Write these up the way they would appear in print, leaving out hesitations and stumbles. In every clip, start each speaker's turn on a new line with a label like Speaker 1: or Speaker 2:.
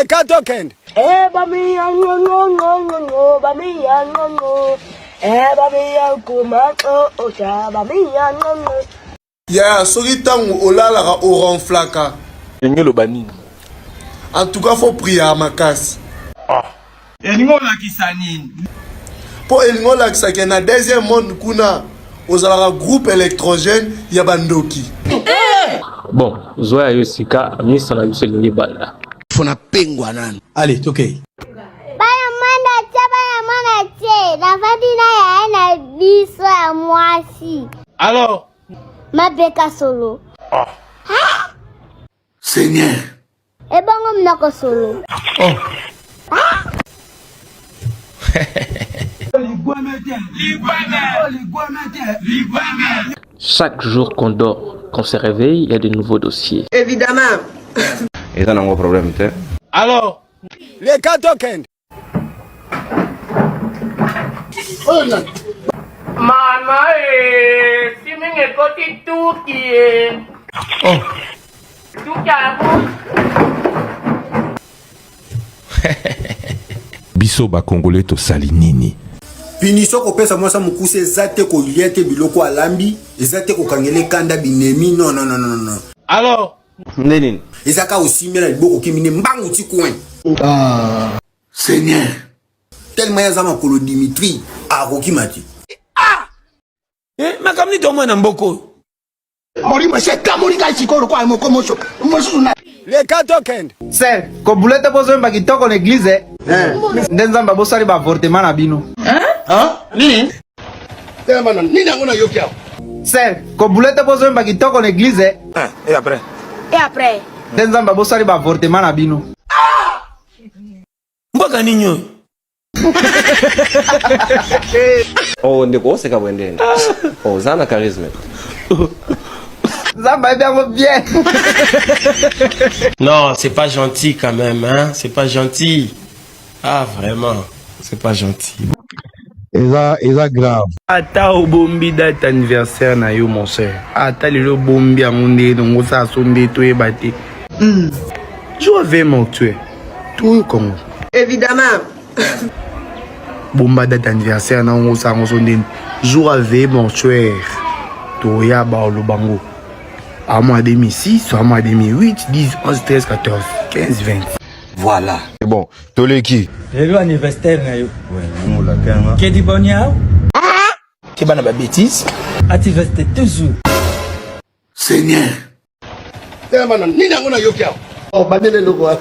Speaker 1: Leka tokende.
Speaker 2: Eh, bami ya ngo ngo ngo ngo ngo, bami ya ngo ngo. Eh, bami ya kuma oh oh ja, bami ya ngo ngo.
Speaker 3: Yaya soki tangu olalaka o ronflaka.
Speaker 4: Elingi eloba nini?
Speaker 3: En tout cas faut prier makasi.
Speaker 4: Ah.
Speaker 5: Elingi olakisa nini?
Speaker 3: Po elingi olakisa ke na deuxième monde kuna ozalaka groupe électrogène ya bandoki.
Speaker 6: Eh!
Speaker 7: Bon, zwa ya yo sika misa na biso elingi ebanda.
Speaker 8: Fona pengwa nanu.
Speaker 9: Allez, tokei.
Speaker 10: Bana mwana te, bana mwana te, nafandi na yaya na biso ya mwasi.
Speaker 5: Alors?
Speaker 10: Mabeka solo.
Speaker 8: Ah. Seigneur.
Speaker 10: Ebongo monoko solo.
Speaker 5: Oh.
Speaker 7: Chaque jour qu'on dort, qu'on se réveille, il y a de nouveaux dossiers.
Speaker 6: Évidemment.
Speaker 11: Eza nango problème te.
Speaker 5: Alors?
Speaker 1: Leka tokende.
Speaker 12: Mama e, swimming ekoti tuki e.
Speaker 5: Oh.
Speaker 12: Tuki yango.
Speaker 13: Biso ba congolais tosali nini?
Speaker 14: Punition kopesa mwasi ya mokuse eza te kolia te biloko alambi, eza te kokangela ye kanda binemi, non non non non non.
Speaker 5: Alors?
Speaker 11: Nde nini?
Speaker 14: Eza kaka osimbi na liboko okimi nde mbangu ti coin.
Speaker 8: Ah. Seigneur.
Speaker 14: Tellement ye aza makolo Dimitri akokima te.
Speaker 15: Ah! Eh, makambo nini tomona na mboka oyo?
Speaker 8: Molimo esi etamoli ngai sikoyo lokola moko mosusu na.
Speaker 1: Leka tokende.
Speaker 16: Sœur, kobule te bozoyemba kitoko na eglise eh. Nde Nzambe abosali ba avortement na bino.
Speaker 8: Hein? Hein? Nini? Telema nini yango nayoki awa?
Speaker 16: Sœur, kobule te bozoyemba kitoko na eglise.
Speaker 4: Eh, et après?
Speaker 2: Et après?
Speaker 16: Nde Nzambe abosali ba avortement na bino.
Speaker 15: Ah! Mboka nini oyo?
Speaker 11: Oh ndeko oseka boye ndeni oh, oza na charisme.
Speaker 16: Nzambe ayebi yango bien.
Speaker 5: Non, c'est pas gentil quand même, hein? C'est pas gentil. Ah vraiment, c'est pas gentil.
Speaker 17: Eza eza grave.
Speaker 18: Ata obombi date anniversaire na yo mon soeur, ata lelo obombi yango nde nongo osala so nde toyeba te. Mm. Jour ave mortuaire, toyoka yango.
Speaker 6: Évidemment.
Speaker 18: Bomba date anniversaire na yango osala yango so ndeni. Jour ave mortuaire, toya baoloba yango. Amwa 2006, amwa 2008, 10, 11, 13, 14, 15, 20.
Speaker 8: Voilà.
Speaker 17: Bon, toleki.
Speaker 9: Lelo anniversaire na yo. Que du bonheur.
Speaker 15: Keba na ba bêtises.
Speaker 9: Ativeste toujours.
Speaker 8: Seigneur.
Speaker 3: Telema na nini yango nayoki awa?
Speaker 16: Oh, bandele eloko wana.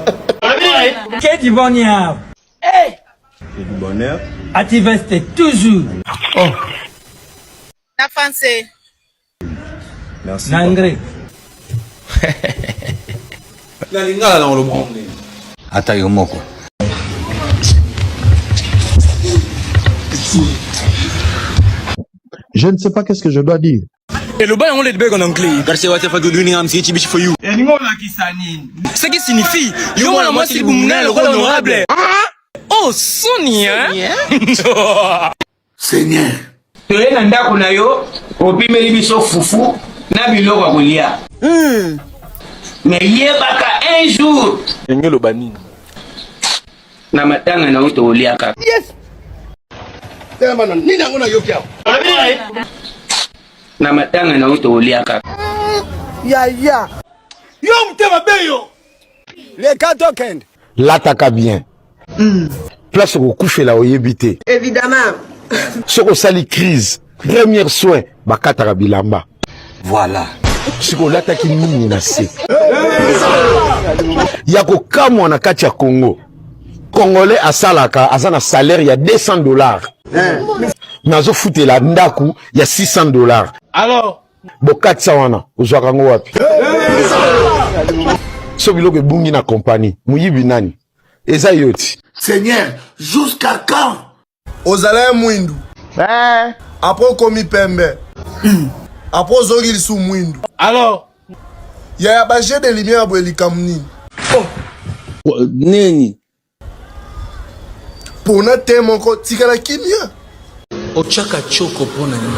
Speaker 9: Que du bonheur.
Speaker 15: Hey!
Speaker 11: Que du bonheur.
Speaker 9: Ativeste toujours.
Speaker 5: Oh.
Speaker 6: Na français.
Speaker 11: Merci.
Speaker 9: Na anglais.
Speaker 4: Na lingala na oloba ndenge.
Speaker 8: Ata yo moko.
Speaker 17: Je ne sais pas qu'est-ce que je dois dire.
Speaker 15: Eloba yango le en anglais.
Speaker 11: Garcia what if I do I'm for you.
Speaker 5: Elingi olakisa nini?
Speaker 15: Ce qui signifie yo mwana mwasi libumu munene lokola honorable. Oh, soni hein?
Speaker 8: Seigneur.
Speaker 15: Toye na ndako na yo opimeli biso fufu na biloko ya kolia. Mm. Mais yebaka un jour.
Speaker 4: Elingi eloba nini?
Speaker 15: Na matanga na yo tokolia kaka.
Speaker 3: Yes. Telema na nini yango nayoki awa?
Speaker 15: Na matanga na yo tokolia kaka.
Speaker 16: Yaya.
Speaker 3: Yo motema be yo.
Speaker 1: Leka tokende.
Speaker 17: Lataka bien. Mm. Place okokufela oyebi te.
Speaker 6: Évidemment.
Speaker 17: Soki osali crise, premier soin bakataka bilamba.
Speaker 8: Voilà.
Speaker 17: Sikoyo olataki nini na se? Ya kokamwa na kati ya Congo. Congolais asalaka aza na salaire ya 200 dollars. Nazofutela ndaku ya 600 dollars.
Speaker 5: Alors
Speaker 17: Bokatisa wana ozwaka yango wapi? So biloko ebungi na compagnie, moyibi nani? Eza yo ti.
Speaker 8: Seigneur, jusqu'à quand?
Speaker 3: Ozala ya mwindu.
Speaker 16: Eh.
Speaker 3: Après okomi pembe. Après ozongi lisusu mwindu.
Speaker 5: Alors
Speaker 3: Yaya ba jeu de lumière boye likambo nini?
Speaker 5: Oh.
Speaker 15: Nini?
Speaker 3: Pona te moko tikala kimia.
Speaker 15: Otiaka tshoko mpo na nini?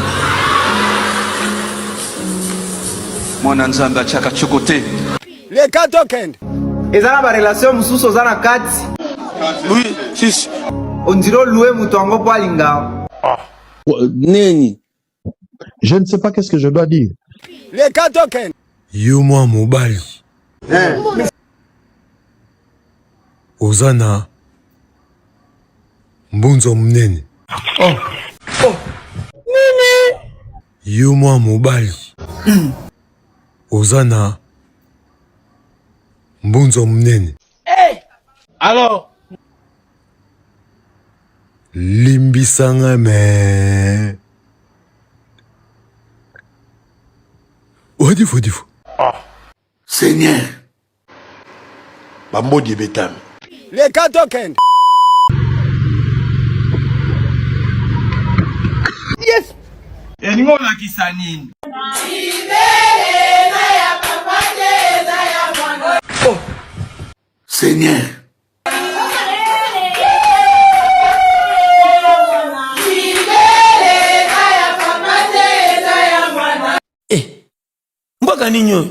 Speaker 11: Mwana Nzambe atiaka tshoko te.
Speaker 1: Leka tokende.
Speaker 16: Eza na ba relation mosusu oza na kati.
Speaker 4: Oui, si.
Speaker 16: On dirait olue moto yango mpo alinga.
Speaker 4: Ah.
Speaker 9: Nini?
Speaker 17: Je ne sais pas qu'est-ce que je dois dire.
Speaker 1: Leka tokende.
Speaker 9: Yo mwa mobali. Oza na mbunzo monene.
Speaker 4: Oh. Oh.
Speaker 9: Nini? Yo mwa mobali. Oza na mbunzo monene.
Speaker 12: Hey! Alors
Speaker 9: limbisa nga me odifu odifu.
Speaker 4: Ah.
Speaker 8: Seigneur, bambodi ebetami.
Speaker 1: Leka tokende.
Speaker 12: Yes. Elingi olakisa nini?
Speaker 8: Oh. Seigneur.
Speaker 5: Eh, mboka nini oyo?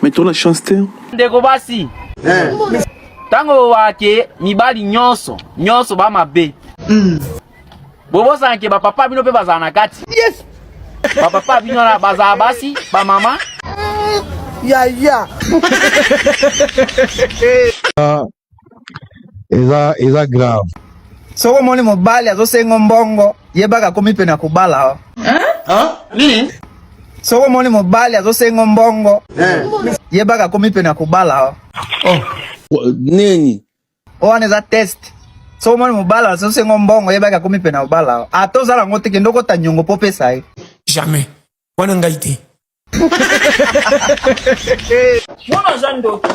Speaker 4: Mais toi la chance te.
Speaker 12: Ndeko basi. Ntango wake mibali nyonso nyonso ba mabe. Bobosana ke bapapa bino mpe bazala na kati.
Speaker 6: Yes.
Speaker 12: Bapapa bino wana bazala basi, bamama.
Speaker 6: Yaya.
Speaker 17: Eza eza grave.
Speaker 16: Soki omoni mobali azosenga mbongo, yebaka akomi pene ya kobala.
Speaker 12: Nini?
Speaker 16: Soki omoni mobali azosenga mbongo, yebaka akomi pene ya kobala.
Speaker 9: Oh. Nini?
Speaker 16: Wana eza test. Soki omoni mobali azosenga mbongo, yebaka akomi pene ya kobala. Ata ozala yango te, kende okota nyongo mpo opesa ye.
Speaker 5: Jamais. Wana ngai te.
Speaker 12: Mwana aza ndoki.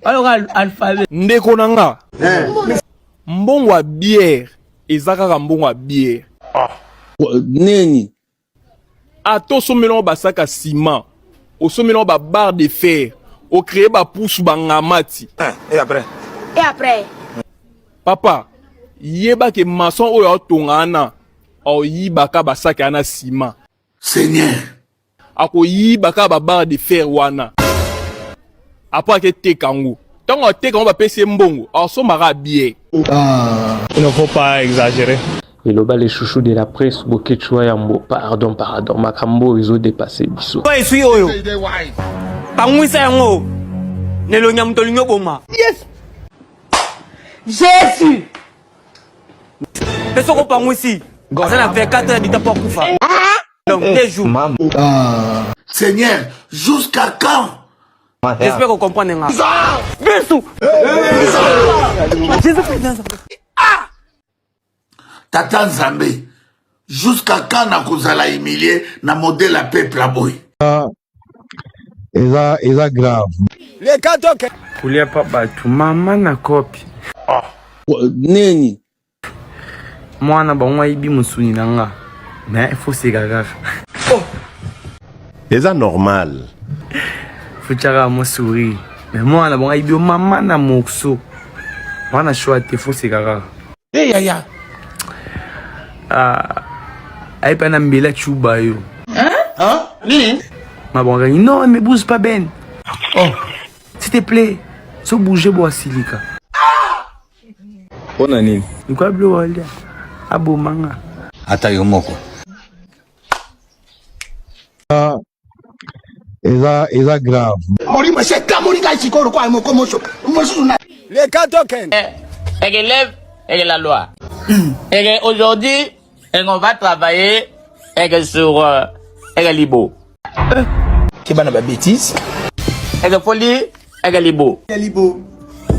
Speaker 12: Oyoka alphabet.
Speaker 4: Ndeko na nga. Mbongo ya bière eza kaka mbongo ya bière.
Speaker 9: Ah. Nini?
Speaker 4: Ata osombeli yango basaka ciment, osombeli yango ba barre de fer, o créer ba pusu ba ngamati.
Speaker 1: Et après?
Speaker 6: Et après?
Speaker 4: Papa, yeba ke maçon oyo aotonga wana aoyibaka basaki wana ciment.
Speaker 8: Seigneur.
Speaker 4: Akoyiba kaka ba barre de fer wana. Après aketeka yango. Ntango ateka yango bapesi ye mbongo, asombaka bière.
Speaker 9: Ah,
Speaker 5: il ne faut pas exagérer.
Speaker 7: Eloba les chouchous de la presse Boketshu wa yambo pardon pardon makambo oyo ezo depasser biso.
Speaker 12: Oyo eswi oyo pangwisa yango na elongi ya moto olingi oboma.
Speaker 6: Yes. Jésus.
Speaker 12: Mpe soki opangwisi aza na 24 heures du temps mpo akufa. Donc deux jours.
Speaker 8: Seigneur, jusqu'à quand?
Speaker 12: J'espère que comprendre nga. Besu. Jésus Christ.
Speaker 8: Ah! Tata Nzambe, jusqu'à quand nakozala humilie na modèle ya peuple ya boye?
Speaker 17: Eza eza grave.
Speaker 1: Leka tokende.
Speaker 18: Kolia pa bato mama na kopi.
Speaker 4: Ah.
Speaker 9: Nini?
Speaker 18: Mwana bango ayibi mosuni na nga. Mais faut seka kaka.
Speaker 4: Oh.
Speaker 17: Eza normal.
Speaker 18: Faut tiaka mo sourire. Mais mwana bango ayibi yo mama na morceau. Wana choix te faut seka kaka.
Speaker 5: Hey yaya.
Speaker 18: Ah, ayi pa na mbela chuba yo.
Speaker 12: Hein?
Speaker 4: Hein? Nini?
Speaker 18: Ma bango non, mais bouge pas Ben. Oh, s'il te plaît. So bouger bo asilika.
Speaker 9: Pona nini?
Speaker 18: Likola biloko alia. Aboma nga.
Speaker 9: Ata yo moko.
Speaker 17: Eza eza grave.
Speaker 8: Molimo esi etamboli ngai sikoyo lokola moko moso mosusu na
Speaker 1: Leka tokende.
Speaker 12: Et que lève et que la loi. Et que aujourd'hui, et qu'on va travailler et que sur et que Libo.
Speaker 5: Keba na ba bêtises.
Speaker 12: Et que folie et que Libo.
Speaker 14: Libo.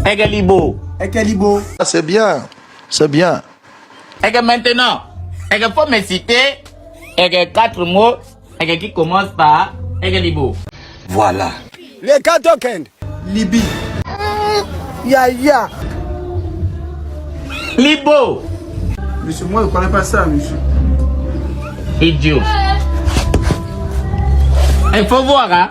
Speaker 12: Et que Libo.
Speaker 14: Et que Libo.
Speaker 3: C'est bien, c'est bien.
Speaker 12: Et que maintenant, et que faut me citer et que quatre mots et que qui commencent par et que Libo.
Speaker 9: Voilà.
Speaker 1: Leka tokende.
Speaker 14: Libye.
Speaker 6: Yaya.
Speaker 12: Libo.
Speaker 18: Monsieur, moi, je ne connais pas ça, monsieur.
Speaker 12: Idiot. Il faut voir, hein.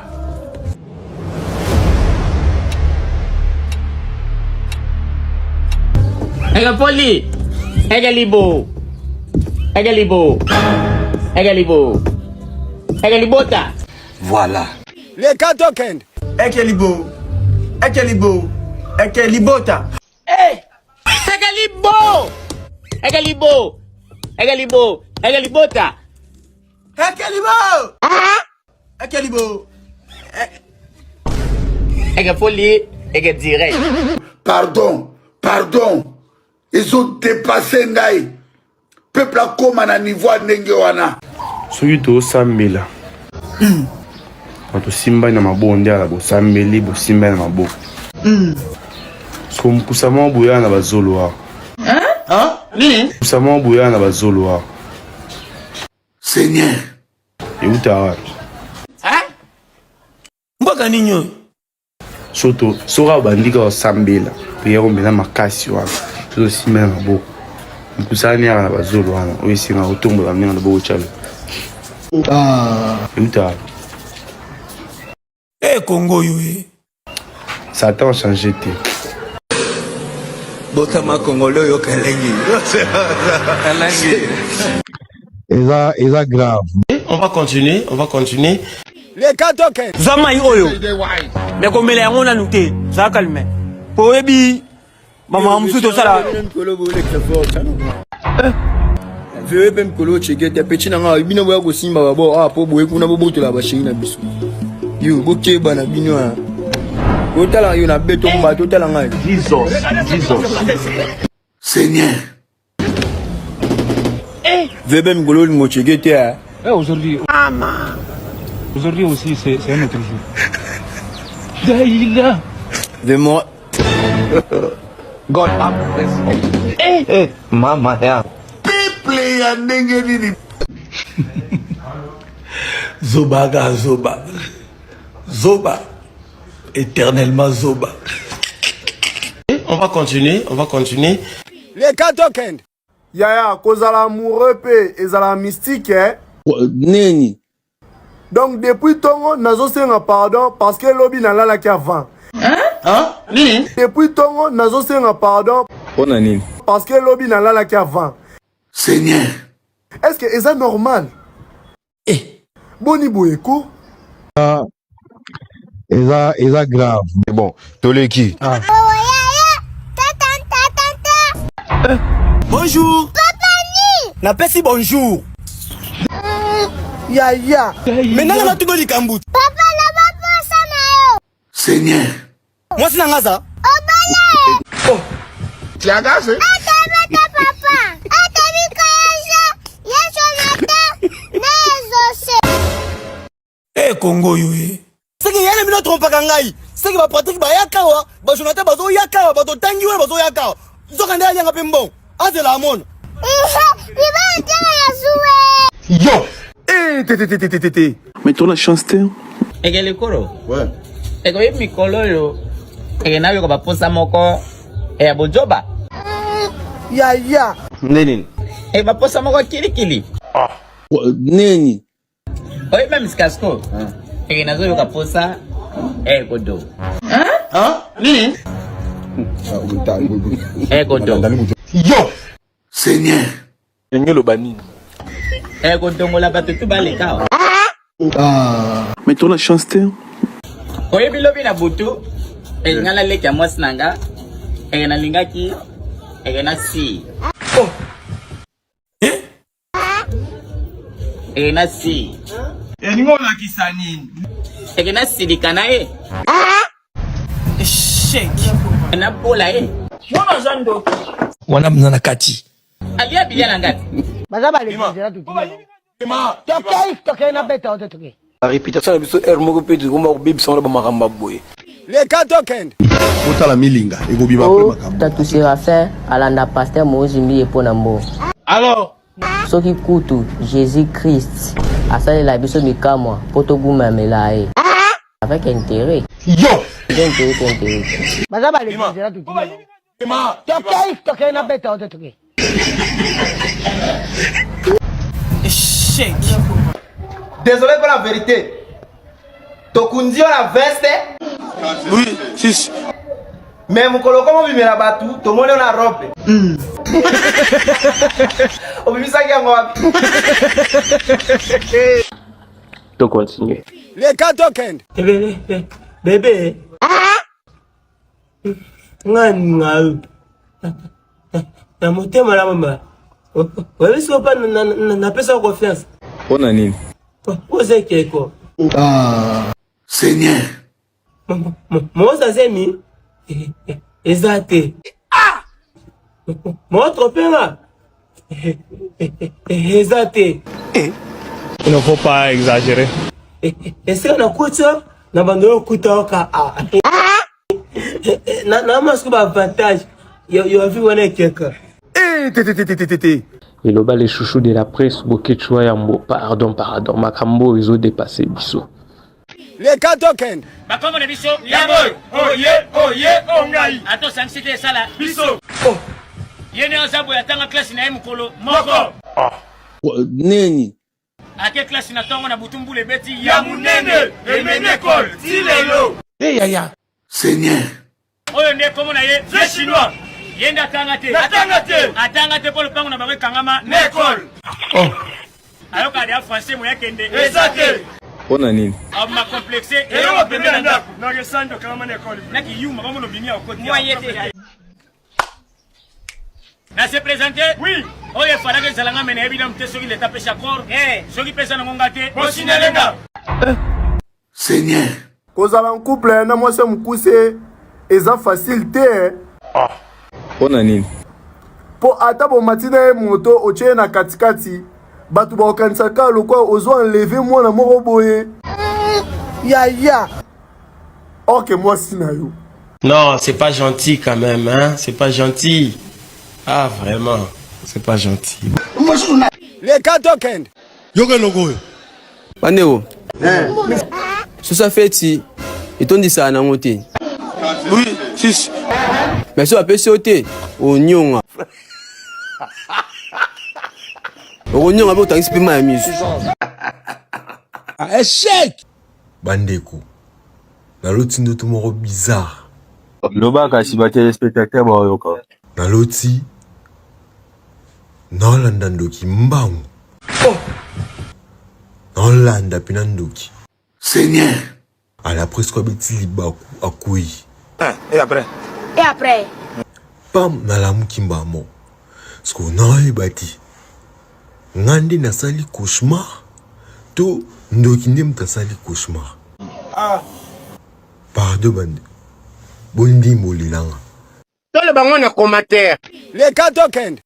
Speaker 12: Et que folie. Ekelibo. Ekelibo. Ekelibo. Ekelibota.
Speaker 1: Voilà. Leka tokende.
Speaker 9: Ekelibo. Ekelibo. Ekelibota.
Speaker 12: Hey! Ekelibo. Ekelibo. Ekelibo. Ekelibota.
Speaker 9: Ekelibo. Ekelibo.
Speaker 12: Ekefoli. Eke direct.
Speaker 8: Pardon, pardon. Ezo dépasser ngai. Peuple akoma na niveau ya ndenge wana.
Speaker 18: Soki tosambela bato simbani na maboko nde ala bosambeli bosimbani na maboko soko mokusa moko boya na bazolo awa mokusa moko boya na bazolo awa
Speaker 8: Seigneur.
Speaker 18: Euta wapi?
Speaker 15: Mboka nini oyo?
Speaker 18: Soto soki abandi kaka kosambela priere omela makasi wana tozosimba na maboko mokusani yaka na bazolo wana oyo esenga kotombola ndenge na loboko tyalo euta wapi?
Speaker 15: Eh Congo oyo eh.
Speaker 18: Satan change te.
Speaker 9: Botama congolais oyoka elengi. Elengi.
Speaker 17: Eza eza grave.
Speaker 5: On va continuer, on va continuer.
Speaker 1: Leka tokende.
Speaker 15: Zwa mai oyo. Mais komela yango nanu te. Zala calme. Po oyebi mama mosusu tosala.
Speaker 9: Veye mpe mikolo ocheke te peti na ngai bino boya kosimba babo awa mpo boye kuna bobotola basheri na biso yo bokeba na bino a otala yo na beto mbato otala ngai
Speaker 17: Jesus, Jesus.
Speaker 8: Seigneur.
Speaker 9: Veye mpe mikolo olingo ocheke te eh.
Speaker 7: Eh, aujourd'hui. Aujourd'hui aussi, c'est un autre jour. Daïla.
Speaker 9: Veye
Speaker 11: God have mercy. Eh, eh, mama ya.
Speaker 8: Peuple ya ndenge nini?
Speaker 9: Zoba ka zoba. Zoba. Éternellement zoba.
Speaker 5: On va continuer, on va continuer.
Speaker 1: Leka tokende.
Speaker 3: Yaya, kozala amoureux pe ezala mystique eh?
Speaker 9: Nini?
Speaker 3: Donc depuis tongo nazosenga pardon parce que lobi nalalaki avant.
Speaker 15: Hein? Hein? Nini?
Speaker 3: Depuis tongo nazosenga pardon.
Speaker 9: Pona nini?
Speaker 3: Parce que lobi nalalaki avant.
Speaker 8: Seigneur.
Speaker 3: Est-ce que eza normal?
Speaker 15: Eh.
Speaker 3: Boni boye ko?
Speaker 17: Ah, eza eza grave. Mais bon, toleki.
Speaker 9: Ah.
Speaker 15: Bonjour. Napesi bonjour.
Speaker 6: Yaya.
Speaker 15: Maintenant nga natuna likambo.
Speaker 10: Papa loba posa na yo.
Speaker 8: Seigneur.
Speaker 15: Mwasi na nga aza.
Speaker 10: Obala.
Speaker 8: Oh. Tiagase.
Speaker 10: Atabata papa. Atabika yeso. Yeso nata. Na ezose.
Speaker 15: Eh Congo yo eh. Seke yana bino trompaka ngai. Seke ba Patrick bayaka wa, ba Jonathan bazoyaka wa, bato tangi wana bazoyaka wa. Nzoka nde alianga mpe mbongo. Azela amona.
Speaker 10: Libala te ya zuwe.
Speaker 17: Yo.
Speaker 18: Eh, te te te te te te.
Speaker 7: Mais toi la chance te.
Speaker 12: Eke likolo. Ouais. Eke mikolo oyo. Eke nayoka baposa moko ya bojoba.
Speaker 6: Yaya.
Speaker 11: Nde nini?
Speaker 12: E baposa moko kilikili.
Speaker 11: Ah.
Speaker 9: Nini?
Speaker 12: Oyebi meme Skasko. Eke nazoyoka posa eh kodo.
Speaker 11: Hein? Nini?
Speaker 12: Eh kodo.
Speaker 17: Yo.
Speaker 8: Seigneur.
Speaker 4: Ndenge loba nini?
Speaker 12: Eh kodongola bato tu baleka.
Speaker 9: Ah.
Speaker 7: Mais toi la chance te.
Speaker 12: Oyebi lobi na butu elinga naleki ya mwasi na nga eke nalingaki eke na si.
Speaker 15: Oh. Eh?
Speaker 12: Eke na si.
Speaker 15: Elingi olakisa nini?
Speaker 12: Eke nasilika na ye.
Speaker 15: Échec.
Speaker 12: Nabola ye.
Speaker 15: Mwana aza ndoki. Wana mpenza na kati.
Speaker 12: Alia bilia na ngati.
Speaker 6: Baza balekizela tuti. Tokei, tokei na beta ote tokei.
Speaker 9: Reputation na biso heure moko mpe tokoma kobebisa wana bamakambo ya boye.
Speaker 1: Leka tokende.
Speaker 3: Botala milinga ekobima pe
Speaker 2: Oh,
Speaker 3: makambo.
Speaker 2: Tatu Séraphin alanda pasteur Moïse Mbiye mpo na mbongo.
Speaker 15: Alors
Speaker 2: Soki kutu Jesus Christ asalela biso bikamwa mpo togumamela ye avec intérêt.
Speaker 17: Yo.
Speaker 2: Eza intérêt to intérêt te.
Speaker 6: Baza balekizela tuti. Tokei, tokei na beta ote tokei.
Speaker 15: Échec.
Speaker 16: Désolé pour la vérité. Tokundi yo na veste.
Speaker 9: Oui, si.
Speaker 16: Mais mokolo komo bimela batu, tomoni yo na robe. Obimisaki yango wapi?
Speaker 7: To continuer.
Speaker 1: Leka tokende.
Speaker 5: Bebe. Nga nga na motema na mama. Oyebi soki pa napesa confiance.
Speaker 19: Mpo na nini?
Speaker 5: Oza ekeko.
Speaker 8: Ah. Seigneur.
Speaker 5: Moza zemi eza te. Ah! Moto nga eza te.
Speaker 4: Il ne faut pas exagérer.
Speaker 5: Esika nakuti yo na bando oyo okuta yo ka a. Na masuku ba avantage yo vi wana ekeka.
Speaker 7: Eloba le chouchou de la presse Boketshu wa yambo pardon pardon makambo oyo ezo depasser biso.
Speaker 1: Leka tokende.
Speaker 12: Bakombo na biso yango oyo. Oye oye o ngai. Ata osangisi te esala biso. Oh. Ye nde aza boye atanga classe na ye mokolo moko.
Speaker 19: Ah. Nini?
Speaker 12: Ake classe na tongo na butu mbula ebeti ya munene ememi ekole ti lelo.
Speaker 19: Hey, yaya.
Speaker 8: Seigneur.
Speaker 12: Oyo nde kombo na ye vieux chinois. Ye nde atanga te. Atanga te. Atanga te mpo lopango na bango ekangama na ekole.
Speaker 19: Oh.
Speaker 12: Ayoka deya français moya kende. Eza te.
Speaker 19: Mpo na nini?
Speaker 12: Abima complexe. Eloko pembe na ndako. Na resando akangama na ekole. Na kiyuma bamono bimi ya okoti. Moye te. Na se présenter. Oui. Oyo efalaki ezala nga me nayebi nanu te soki leta apesi accord. Eh. Soki pesa nango nga te. Bosinele nga.
Speaker 8: Seigneur.
Speaker 3: Kozala en couple na mwasi ya mokuse eza facile te eh.
Speaker 19: Ah. Mpo na nini?
Speaker 3: Mpo ata bomati na ye moto otie ye na katikati, bato bakokanisa kaka lokola ozo enlever mwana moko boye.
Speaker 6: Yaya.
Speaker 3: Or que mwasi na yo.
Speaker 5: Non, c'est pas gentil quand même, hein? C'est pas gentil. Ah, vraiment, c'est pas gentil.
Speaker 1: Leka tokende.
Speaker 3: Yoka eloko oyo.
Speaker 9: Bandeko, sosa feti etondisaka nango te.
Speaker 19: Oui, sisi.
Speaker 9: Mais soki bapesi yo te, onyonga. Okonyonga mpe otangisi mpe mai ya miso.
Speaker 1: Échec.
Speaker 20: Bandeko, naloti ndoto moko bizarre.
Speaker 11: Loba kasi ba telespectateurs baoyoka.
Speaker 20: Naloti naolanda ndoki mbangu.
Speaker 19: Oh!
Speaker 20: Naolanda pena ndoki.
Speaker 8: Seigneur.
Speaker 20: À la presque abeti libaku akwei.
Speaker 19: Eh, et après?
Speaker 2: Et après?
Speaker 20: Pam nalamuki mbala moko. Sikoyo naoyeba te nga nde nasali cauchemar to ndoki nde moto asali cauchemar.
Speaker 19: Ah.
Speaker 20: Pardon bande bondimbolela nga.
Speaker 6: Toloba ngo na commentaire.
Speaker 1: Leka tokende.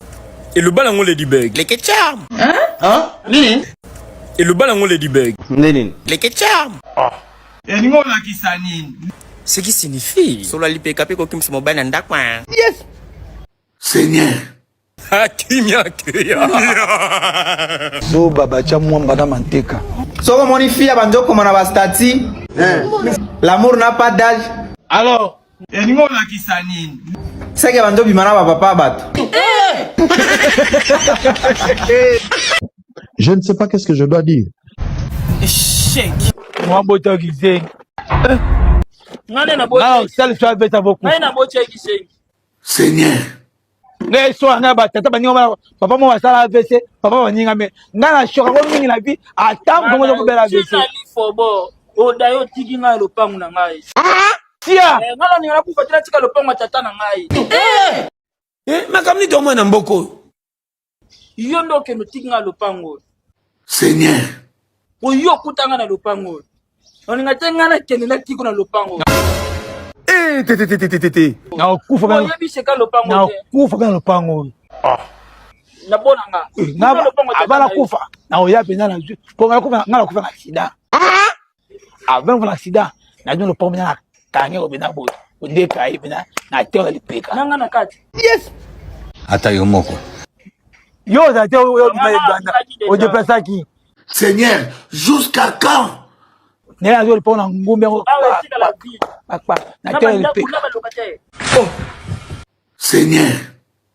Speaker 4: Eloba nango Ladybug.
Speaker 6: Leke charm. Hein?
Speaker 19: Hein? Nini?
Speaker 4: Eloba nango Ladybug.
Speaker 11: Nde nini?
Speaker 6: Leke charm.
Speaker 19: Ah.
Speaker 4: Elingi olakisa nini?
Speaker 6: Ce qui signifie solo lipeka pe kokimisa mobali na ndako.
Speaker 19: Yes.
Speaker 8: Seigneur.
Speaker 4: Akimia keya.
Speaker 16: Zoba batya mwamba na manteka. Soki omoni fille abandi okoma na ba statut, l'amour n'a pas d'âge.
Speaker 4: Alors, elingi olakisa nini?
Speaker 16: Seke abandi obima na ba papa ya bato.
Speaker 17: Je ne sais pas qu'est-ce que je dois dire.
Speaker 6: Échec.
Speaker 4: Mwa bota kizengi.
Speaker 12: Ngai
Speaker 4: sala abeta boku.
Speaker 12: Ngai na boti ya kizengi.
Speaker 8: Seigneur.
Speaker 4: Ngai so ngai ba tata baninga ba papa mo basala AVC, papa baninga me ngai na shoka ko mingi na vie ata mkongo zo kobela AVC.
Speaker 12: Fobo, oda yo tiki ngai lopango na ngai.
Speaker 4: Tia.
Speaker 12: Eh, ngai na ninga kufa tina tika lopango ya tata na ngai.
Speaker 4: Eh!
Speaker 19: Eh, makambo nini tomona na mboka oyo?
Speaker 12: Yo nde okende otiki ngai lopango oyo.
Speaker 8: Seigneur.
Speaker 12: Oyo okuta ngai na lopango oyo. Olinga te ngai nakende natiko na lopango oyo.
Speaker 19: Eh, te te te te te te.
Speaker 4: Nakokufa
Speaker 12: bana. Oyebi seka lopango te.
Speaker 4: Nakokufa bana lopango oyo.
Speaker 19: Ah.
Speaker 12: Na bona nga.
Speaker 4: Eh, nga avant nakufa, nakoya mpenza na zwi. Po nga nakufa nga nakufa na accident. Avant nakufa na accident, nazwi lopango mpenza na kangi yango mpenza boye. Ondeka ye mpenza na teo na lipeka.
Speaker 12: Na nga na kati.
Speaker 4: Yes.
Speaker 19: Ata yo moko.
Speaker 4: Yo ozala te oyo obima Uganda. Odeplasaki.
Speaker 8: Seigneur, jusqu'à quand?
Speaker 4: Naye azwi lopango na ngumbi yango. Na teo na lipeka.
Speaker 19: Oh.
Speaker 8: Seigneur.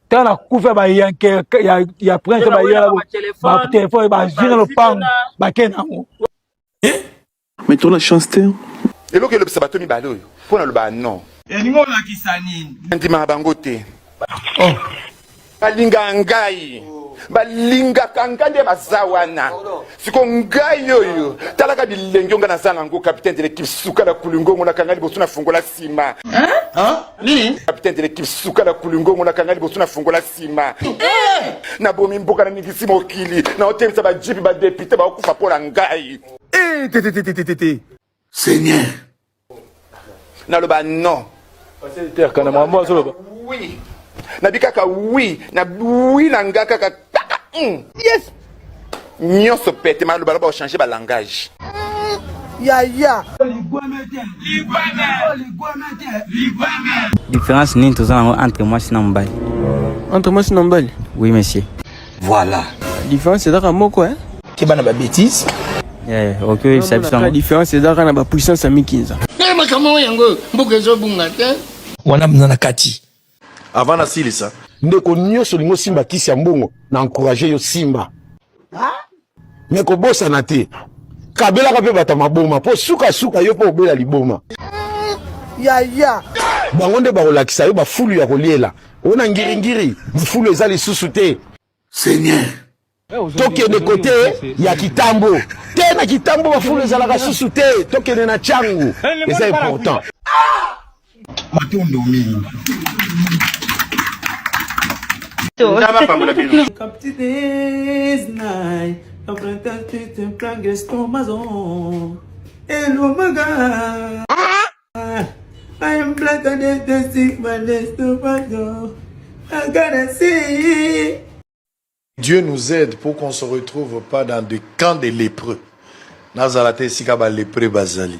Speaker 4: Ntango nakufa bayanke ya prince bayela batelefone bazwi na lopango bakei nango.
Speaker 19: Mais toza na chance te.
Speaker 21: Eloko elobisa bato mibale oyo mpo nalobaka non.
Speaker 4: Elingi olakisa nini?
Speaker 21: Nandimaka bango te.
Speaker 4: Oh.
Speaker 21: Balingaka ngai, balingaka ngai nde baza wana. Siko ngai oyo, talaka bilenge oyo ngai naza nango, capitaine de l'équipe suka na kulingongo nakanga liboso na fungola nsima. Nini? Capitaine de l'équipe suka na kulingongo nakanga liboso na fungola nsima. Nabomi mboka naningisi mokili, naotemisa bajipi badepute bakokufa mpo na ngai.
Speaker 19: Eh, te te te te te te.
Speaker 8: Seigneur.
Speaker 21: Naloba non.
Speaker 7: Kana makambo azoloba.
Speaker 21: Oui. Nabi kaka oui, na oui na nga kaka kaka. Yes. Nyonso pete maloba loba changer ba langage.
Speaker 6: Yaya.
Speaker 13: Différence nini toza nango entre mwasi na mobali?
Speaker 9: Entre mwasi na mobali?
Speaker 13: Oui monsieur.
Speaker 9: Voilà. Différence ezaka moko hein.
Speaker 4: Keba na ba bêtises.
Speaker 13: Yeah, ok, oyebisa biso yango.
Speaker 9: Différence ezaka na ba puissance ya mikinza.
Speaker 22: Na makambo yango mboka ezobunga te.
Speaker 4: Wana mna na kati.
Speaker 23: Avant nasilisa.
Speaker 17: Ndeko nyonso olingi osimba kisi ya mbongo na encourage yo simba. Mais kobosana te. Kabelaka mpe bato ya maboma mpo suka suka yo mpe obela liboma.
Speaker 6: Yaya.
Speaker 17: Bango nde bakolakisa yo bafulu ya koliela. Ona ngiringiri, fulu eza lisusu te.
Speaker 8: Seigneur.
Speaker 17: Tokende kote ya kitambo te, na kitambo bafulu ezalaka susu te, tokende na changu eza important.
Speaker 19: Matondo mingi.
Speaker 21: Nzambe apambola bino.
Speaker 9: I am black and the I gotta see.
Speaker 23: Dieu nous aide pour qu'on se retrouve pas dans des camps de lépreux. Nazala te esika ba lépreux bazali.